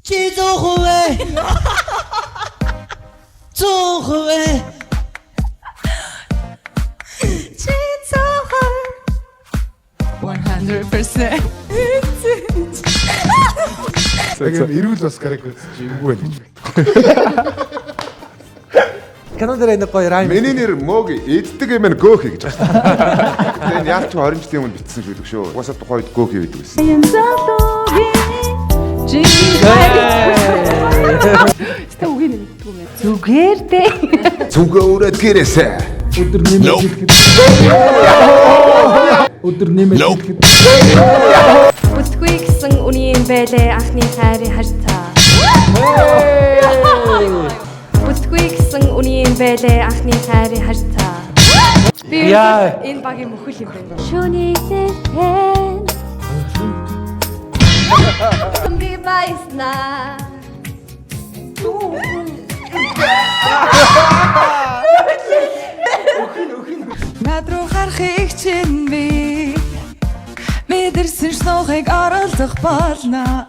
Чи 100%. 100%. Чи 100%. 100%. Яг юм эрүүл бас гараг үзчих юмгүй байх гэж байна. Кинон дээр нэг гоё rhyme. Миний нэр Мог эддэг юм нь Гөөхи гэж байна. Тэгээ энэ яалч 20 жилийн өмнө бичсэн шүлэг шүү. Угаасаа тухайн үед Гөөхи байдаг байсан. Энэ залуугийн жин. Тэ үгийг нь мэддгүй юм. Зүгээр дээ. Зүгээ өрөөд гэрээсээ. Өдөр нэмээд хэлэхэд. Өдөр нэмээд хэлэхэд. Бүсгүй гэсэн үний юм бэлээ анхны хайрын харьцаа. Бүсгүй гэсэн үний юм бэлээ анхны хайрын харьцаа. Би Яа. энэ багийн мөхөл юм байна. Шүний зэн. Би байснаа. Над руу харахыг чинь би мэдэрсэн ч нухыг оролдох болно.